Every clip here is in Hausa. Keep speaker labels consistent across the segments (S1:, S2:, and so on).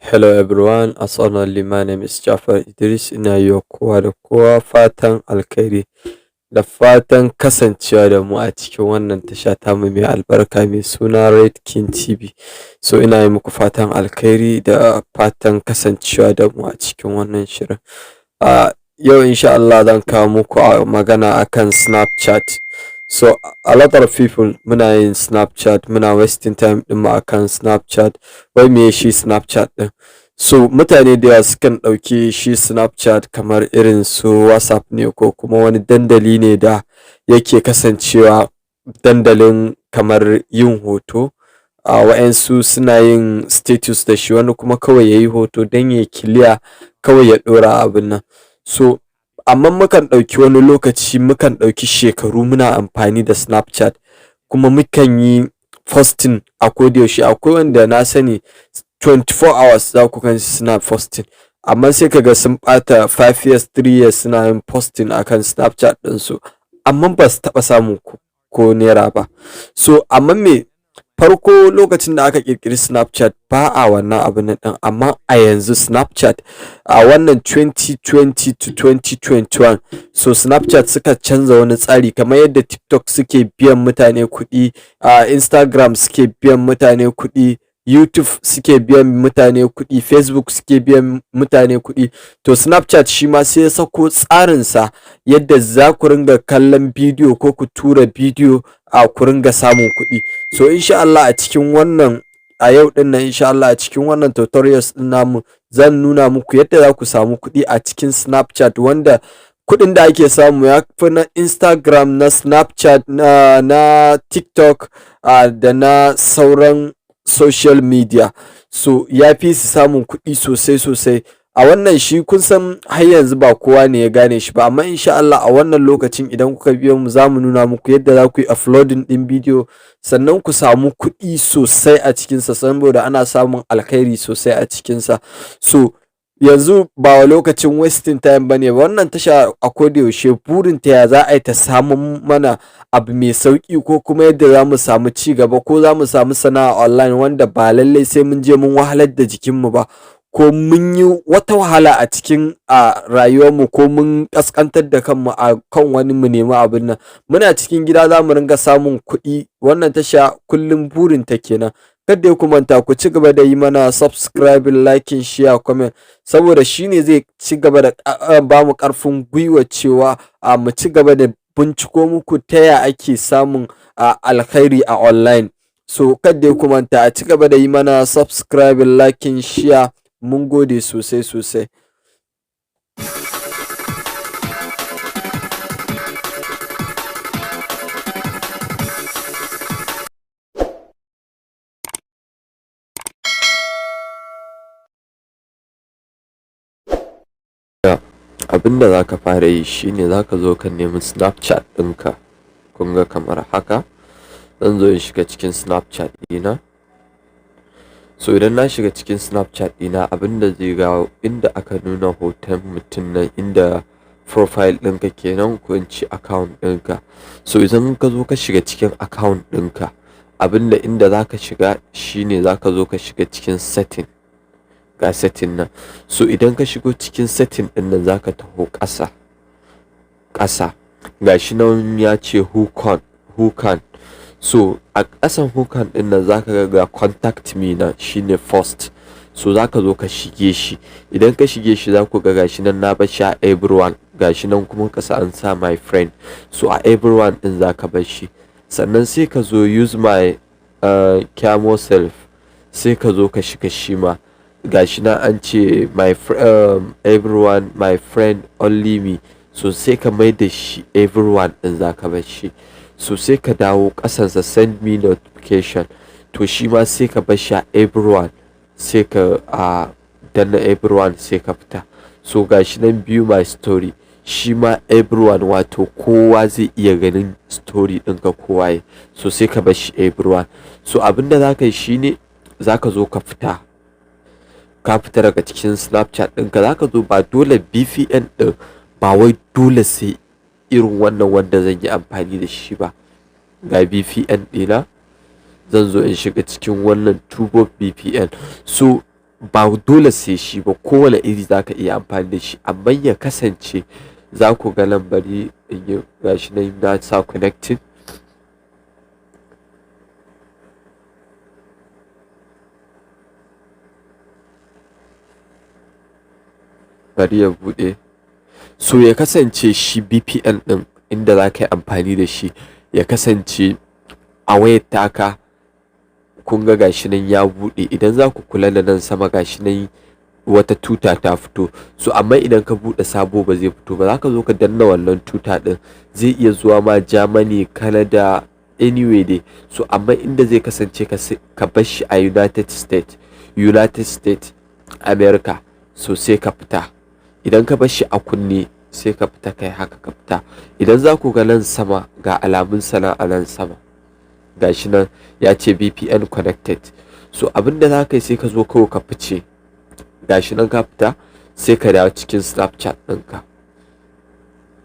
S1: Hello everyone, as only my name is Jafar Idris. Ina yi wa kowa da kowa fatan alkhairi da fatan kasancewa da mu a cikin wannan tasha tamu mai albarka mai suna Red King TV. So ina yi muku fatan alkhairi da fatan kasancewa da mu a cikin wannan shirin. Yau insha Allah zan kawo muku magana akan Snapchat. So a lot of people muna yin Snapchat, muna wasting time ɗinmu akan Snapchat. Wai meye shi Snapchat ɗin? So mutane da yawa sukan ɗauki shi Snapchat kamar irin su WhatsApp ne, ko kuma wani dandali ne da yake kasancewa dandalin kamar yin hoto. Wa'yansu suna yin status da shi, wani kuma kawai yayi hoto don yayi clear kawai ya ɗora abun nan. So amma mukan ɗauki wani lokaci, mukan ɗauki shekaru muna amfani da Snapchat, kuma mukan yi posting a koda yaushe. Akwai wanda na sani 24 hours za ku gansu suna posting, amma sai ka ga sun ɓata 5 years, 3 years suna yin posting akan Snapchat ɗinsu, amma ba su taɓa samun ko naira ba. So amma me farko, lokacin da aka ƙirƙiri Snapchat ba a wannan abun nan ɗin, amma a yanzu Snapchat a wannan 2020 to 2021, so Snapchat suka canza wani tsari. Kamar yadda TikTok suke biyan mutane kuɗi, Instagram suke biyan mutane kuɗi, YouTube suke biyan mutane kuɗi, Facebook suke biyan mutane kuɗi, to Snapchat shi ma sai ya sako tsarinsa yadda za ku ringa kallon bidiyo ko ku tura bidiyo a ku ringa samun kuɗi. So insha Allah a cikin wannan, a yau ɗin nan, insha Allah a cikin wannan tutorials ɗin namu zan nuna muku yadda za ku samu kuɗi a cikin Snapchat, wanda kuɗin da ake samu ya fi na Instagram, na Snapchat, na TikTok da na sauran social media. So ya fi su samun kuɗi sosai sosai a wannan. Shi kun san har yanzu ba kowa ne ya gane shi ba, amma insha Allah a wannan lokacin idan kuka biyo mu, za mu nuna muku yadda za ku yi uploading ɗin bidiyo sannan ku samu kuɗi sosai a cikinsa, saboda ana samun alkhairi sosai a cikinsa. So yanzu ba lokacin wasting time bane. Wannan tasha a koda yaushe burinta ya za a yi ta samun mana abu mai sauƙi, ko kuma yadda za mu samu ci gaba, ko za mu samu sana'a online wanda ba lallai sai mun je mun wahalar da jikinmu ba, ko mun yi wata wahala a cikin rayuwarmu, ko mun ƙasƙantar da kanmu a kan wani mu nemi abun nan. Muna cikin gida za mu ringa samun kuɗi. Wannan tasha kullum burinta kenan. Kada ku manta ku ci gaba da yi mana subscribing, liking, share, comment, saboda shine zai ci gaba da ba mu ƙarfin gwiwa cewa mu ci gaba da binciko muku ta ya ake samun alkhairi a online. So kada ku manta a ci gaba da yi mana subscribing, liking, share. Mun gode sosai sosai. Abinda za ka fara yi shine za ka zo ka nemi Snapchat ɗinka. Kun ga kamar haka, zan zo in shiga cikin Snapchat ɗina. So idan na shiga cikin Snapchat ɗina, abinda zai ga inda aka nuna hoton mutum nan, inda profile ɗinka kenan, ko in ce account ɗinka. So idan ka zo ka shiga cikin account ɗinka, abinda inda za ka shiga shine za ka zo ka shiga cikin setting. Ga setting nan. So idan ka shigo cikin setting ɗin nan, za ka taho ƙasa ƙasa, gashi nan ya ce who can. So a ƙasan who can ɗin nan za ka ga contact me nan, shine first. So za ka zo ka shige shi. Idan ka shige shi, za ku ga gashi nan na bar shi a everyone. Gashi nan kuma ƙasa an sa my friend. So a everyone ɗin za ka bar shi. Sannan sai ka zo use my camo self, sai ka zo ka shiga shi ma. Gashi nan an ce my everyone, my friend, only me. So sai ka mai da shi everyone ɗin za ka bar shi. So sai ka dawo ƙasansa, send me notification. To shi ma sai ka bar shi a everyone, sai ka danna everyone, sai ka fita. So gashi nan view my story, shi ma everyone, wato kowa zai iya ganin story ɗinka, kowa ya. So sai ka bar shi everyone. So abinda za ka yi shine za ka zo ka fita, ka fita daga cikin Snapchat ɗinka. Za ka zo, ba dole VPN ɗin, ba wai dole sai irin wannan wanda zan yi amfani da shi ba. Ga VPN ɗina, zan zo in shiga cikin wannan Turbo VPN. So Ba dole sai shi ba, kowane iri za ka iya amfani da shi, amma ya kasance za ku ga nan, bari in yi, gashi nan na sa connecting. Bari ya buɗe. So ya kasance shi VPN ɗin inda za ka yi amfani da shi ya kasance a wayar taka. Kun ga gashi nan ya buɗe. Idan za ku kula da nan sama, gashi nan wata tuta ta fito. So amma idan ka buɗe sabo ba zai fito ba. Za ka zo ka danna wannan tuta ɗin, zai iya zuwa ma Germany, Canada, anyway dai. So amma inda zai kasance ka bar shi a United States, United States America. So sai ka fita. Idan ka bar shi a kunne, sai ka fita, kai haka ka fita. Idan za ku ga nan sama, ga alamun sana a nan sama, gashi nan ya ce VPN connected. So abinda za ka yi, sai ka zo kawai ka fice. Gashi nan ka fita, sai ka dawo cikin Snapchat ɗinka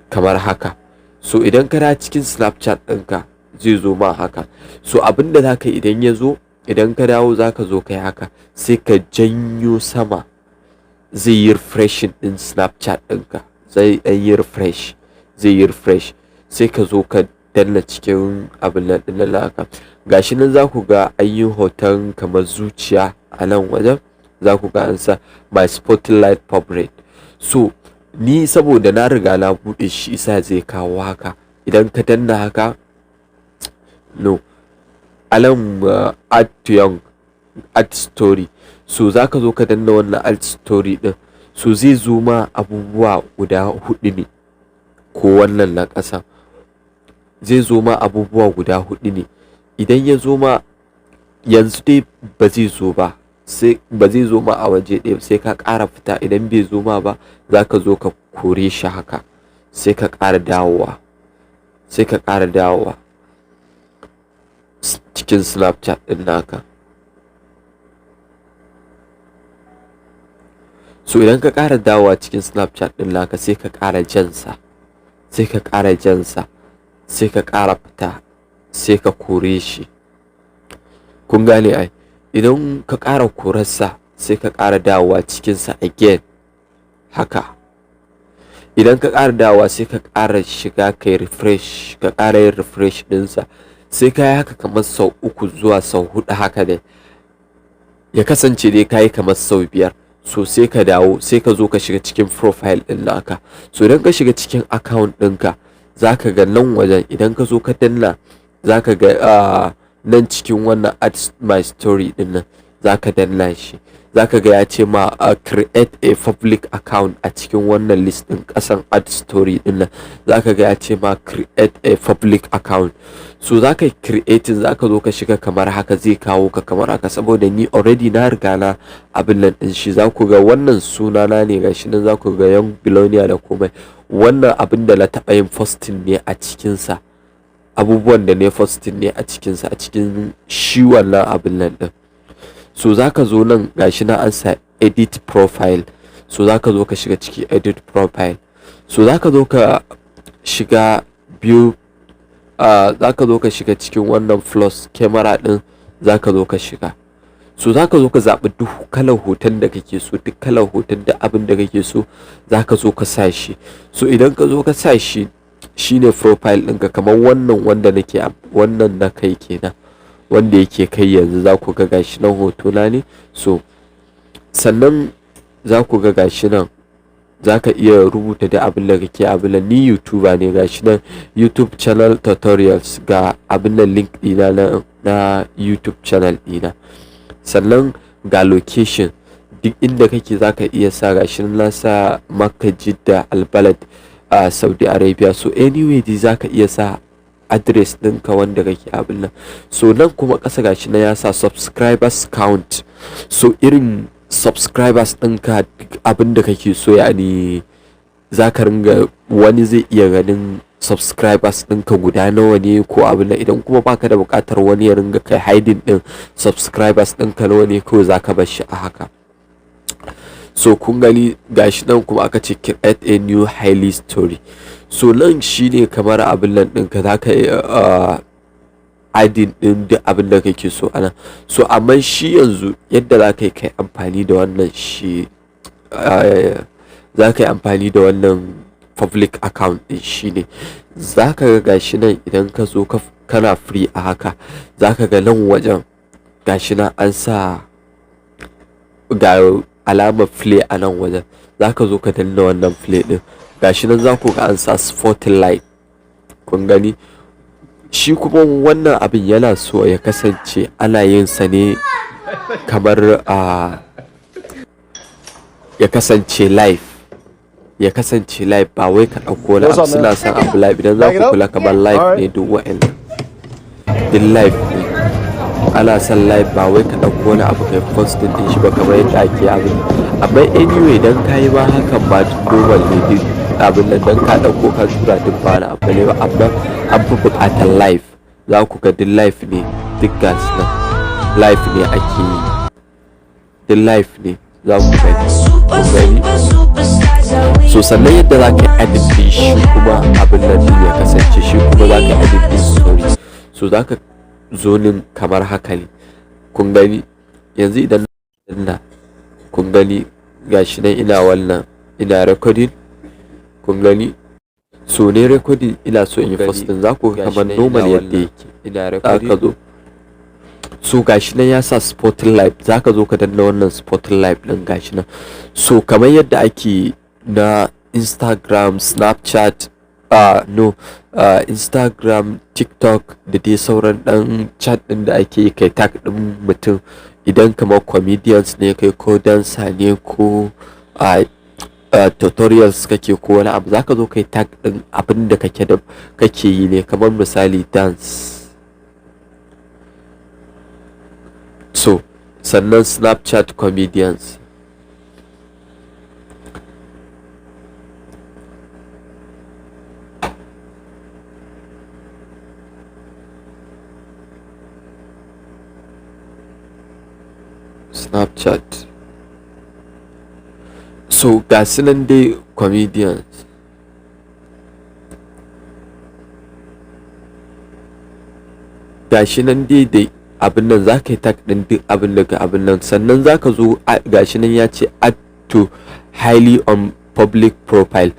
S1: kamar haka. So idan ka dawo cikin Snapchat ɗinka, zai zo ma haka. So abinda za ka yi idan ya zo, idan ka dawo, za ka zo kai haka, sai ka janyo sama, zai yi refreshing ɗin Snapchat ɗinka, zai ɗan yi refresh, zai yi refresh. Sai ka zo ka danna cikin abin nan ɗin nan haka. Gashi nan za ku ga an yi hoton kamar zuciya a nan wajen, za ku ga an sa "My spotlight favorite". So ni saboda na riga na buɗe shi isa zai kawo haka. Idan ka danna haka, no alam, add to young, add story. So za ka zo ka danna wannan add story ɗin. So zai zo ma abubuwa guda huɗu ne, ko wannan na ƙasa zai zo ma abubuwa guda huɗu ne. Idan ya zo ma yanzu dai ba zai zo ba, sai ba zai zo ma a waje ɗaya, sai ka ƙara fita. Idan bai zo ma ba, za ka zo ka kore shi haka, sai ka ƙara dawowa, sai ka ƙara dawowa cikin Snapchat ɗin naka. So idan ka ƙara dawowa cikin Snapchat ɗin naka, sai ka ƙara jansa, sai ka ƙara jansa, sai ka ƙara fita, sai ka kore shi. Kun gane ai? Idan ka ƙara korarsa, sai ka ƙara dawowa cikinsa again haka. Idan ka ƙara dawowa, sai ka ƙara shiga kai refresh, ka ƙara yin refresh ɗinsa. Sai ka yi haka kamar sau uku zuwa sau huɗu haka dai, ya kasance dai ka yi kamar sau biyar. So sai ka dawo, sai ka zo ka shiga cikin profile ɗin naka. So idan ka shiga cikin account ɗinka, za ka ga nan wajen, idan ka zo ka danna, za ka ga nan cikin wannan add my story ɗin nan, za ka danna shi, za ka ga ya ce ma create a public account. A cikin wannan list ɗin ƙasan add story ɗin nan, za ka ga ya ce ma create a public account. So za ka creating, za ka zo ka shiga kamar haka, zai kawo ka kamar haka. Saboda ni already na riga na abin nan ɗin shi, za ku ga wannan sunana ne, gashi nan za ku ga Young Billionaire da komai. Wannan abin da na taɓa yin posting ne a cikinsa, abubuwan da ne posting ne a cikinsa, a cikin shi wannan abin nan ɗin. So za ka zo nan, gashi na an sa edit profile. So za ka zo ka shiga ciki, edit profile. So za ka zo ka shiga biyu, za ka zo ka shiga cikin wannan plus camera ɗin, za ka zo ka shiga. So za ka zo ka zaɓi duk kalar hoton da kake so, duk kalar hoton da abin da kake so, za ka zo ka sa shi. So idan ka zo ka sa shi, shine profile ɗinka, kamar wannan wanda nake, wannan na kai kenan, wanda yake kai yanzu. Za ku ga gashi nan hotona ne. So sannan za ku ga gashi nan za ka iya rubuta da abin da kake abin nan. Ni YouTuber ne, gashi nan YouTube channel tutorials, ga abin nan link ɗina na YouTube channel ɗina. Sannan ga location, duk inda kake za ka iya sa. Gashi nan na sa Makka, Jidda, Albalad a Saudi Arabia. So anyway dai za ka iya sa address ɗinka wanda kake abin nan. So nan kuma ƙasa, gashi nan ya sa subscribers count. So irin subscribers ɗinka, duk abin da kake so, yani za ka ringa wani zai iya ganin subscribers ɗinka guda nawa ne ko abin nan. Idan kuma baka da buƙatar wani ya ringa kai hiding ɗin subscribers ɗinka nawa ne, kawai za ka bar shi a haka. So kun gani, gashi nan kuma aka ce create a new highlight story. So nan shine kamar abin nan ɗinka, za ka Adding ɗin duk abin da kake so a nan. So amma shi yanzu yadda za ka yi kai amfani da wannan, shi za ka yi amfani da wannan public account ɗin, shine za ka ga gashi nan, idan ka zo kana free a haka, za ka ga nan wajen gashi nan an sa ga alamar play a nan wajen. Za ka zo ka danna wannan play ɗin. Gashi nan za ku ga an sa spotlight, kun gani. Shi kuma wannan abin yana so ya kasance ana yin sa ne kamar a ya kasance live, ya kasance live, ba wai ka ɗauko wani abu. Suna son abu live. Idan za ku kula, kamar live ne duk wa'annan, duk live ne. Ana son live, ba wai ka ɗauko wani abu kai posting ɗin shi ba kamar yadda ake abin. Amma anyway, dan ka yi ma hakan ma duk normal ne, duk abin nan dan ka ɗauko ka tura duk ba na abu ne ba, amma an fi buƙatar live. Za ku ga duk live ne, duk gasu nan live ne ake yi, duk live ne za ku gani, kun gani. So sannan yadda za ka yi adding ɗin shi kuma abin nan ɗin ya kasance, shi kuma za ka yi adding ɗin story. So za ka zo nan kamar haka ne, kun gani. Yanzu idan na, kun gani, gashi nan ina wannan, ina recording, kun gani. So ne recording, ina so in yi posting, za ku ga kamar normal yadda yake ina recording ka zo. So gashi nan ya sa spotlight, za ka zo ka danna wannan spotlight ɗin, gashi nan. So kamar yadda ake na Instagram, Snapchat, no, Instagram, TikTok da dai sauran ɗan chat ɗin da ake yi, kai tag ɗin mutum idan kamar comedians ne kai, ko dancer ne, ko tutorials kake, ko wani abu, zaka zo kai tag ɗin abin da kake da kake yi ne, kamar misali dance. So sannan Snapchat comedians. Snapchat, so ga su nan dai comedians. Gashi nan dai da abin nan, za ka yi tag ɗin duk abin da ka abin nan. Sannan za ka zo, gashi nan ya ce add to highlight on public profile,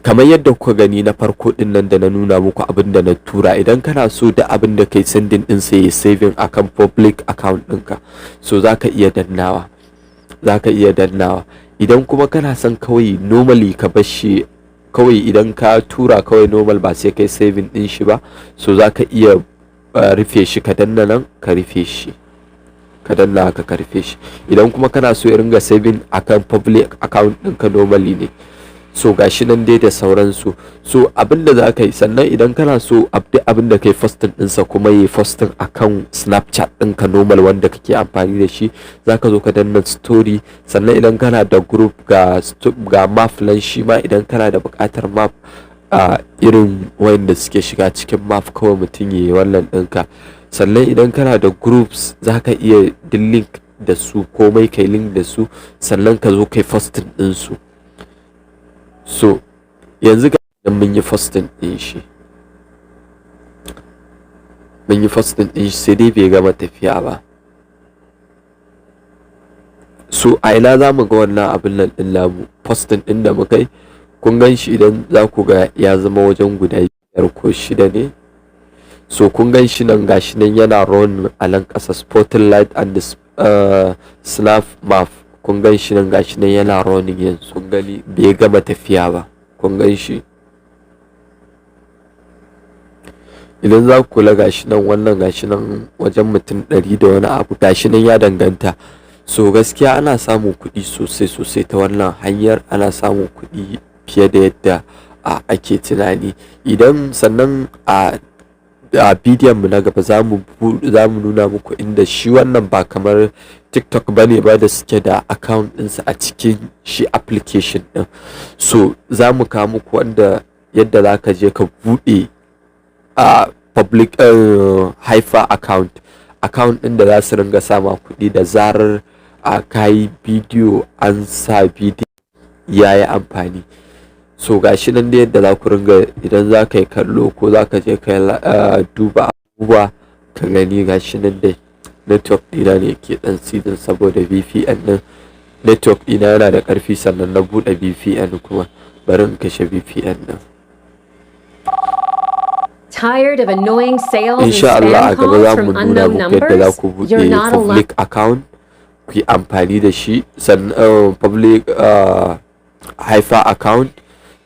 S1: kamar yadda kuka gani na farko din nan da na nuna muku abin da na tura. Idan kana so da abin da kai sending din sai ya saving akan public account ɗinka, so za ka iya dannawa, za ka iya dannawa. Idan kuma kana son kawai normally ka bar shi kawai, idan ka tura kawai normal, ba sai kai saving din shi ba, so za ka iya rufe shi, ka danna nan ka rufe shi, ka danna haka ka rufe shi. Idan kuma kana so ya ringa saving akan public account ɗinka normally ne. So gashi nan dai da sauransu. So abin da za ka yi sannan, idan kana so abin da kai posting ɗinsa kuma yi posting akan Snapchat ɗinka normal wanda kake amfani da shi, za ka zo ka danna story. Sannan idan kana da group, ga map nan shi ma, idan kana da buƙatar map, a irin wayanda suke shiga cikin map, kawai mutum ya yi wannan ɗinka. Sannan idan kana da groups, za ka iya link da su, komai kai link da su, sannan ka zo kai posting ɗinsu. So yanzu ga mun yi posting ɗin shi, mun yi posting ɗin shi, sai dai bai gama tafiya ba. So a ina za mu ga wannan abin nan ɗin namu, posting ɗin da muka yi? Kun gan shi, idan za ku ga ya zama wajen guda biyar ko shida ne. So kun gan shi nan, gashi nan yana run a nan ƙasa, spotlight and the snap map. Kun gan shi nan, gashi nan yana running yanzu, kun gani, bai gama tafiya ba, kun gan shi. Idan za ku kula, gashi nan wannan, gashi nan wajen mutum 100 da wani abu, gashi nan, ya danganta. So gaskiya ana samun kuɗi sosai sosai ta wannan hanyar, ana samun kuɗi fiye da yadda ake tunani. Idan sannan a bidiyon mu na gaba za mu nuna muku inda shi wannan ba kamar TikTok ba ne ba da suke da account ɗinsu a cikin shi application ɗin. So za mu kawo muku wanda yadda za ka je ka buɗe a public hyper account, account ɗin da za su ringa sama kuɗi da zarar a kayi bidiyo, an sa bidiyo ya yi amfani. So gashi nan da yadda za ku ringa, idan za ka yi kallo ko za ka je ka duba abubuwa. Ka gani, gashi nan dai, network ɗina ne ke ɗan seizing saboda VPN ɗin. Network ɗina yana da ƙarfi, sannan na buɗe VPN kuma. Bari in kashe VPN ɗin.
S2: Tired of annoying sales and
S1: Insha Allah a
S2: spam
S1: gaba
S2: calls
S1: za mu
S2: from
S1: nuna
S2: unknown
S1: muku yadda za
S2: numbers?
S1: ku
S2: You're
S1: buɗe
S2: not alone.
S1: public account ku yi amfani da shi, sannan public Hyper account,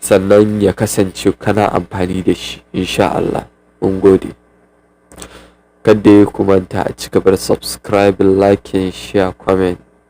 S1: sannan ya kasance kana amfani da shi, insha Allah. Mun gode. Kada ku manta a ci gaba da subscribe, liking, share, comment.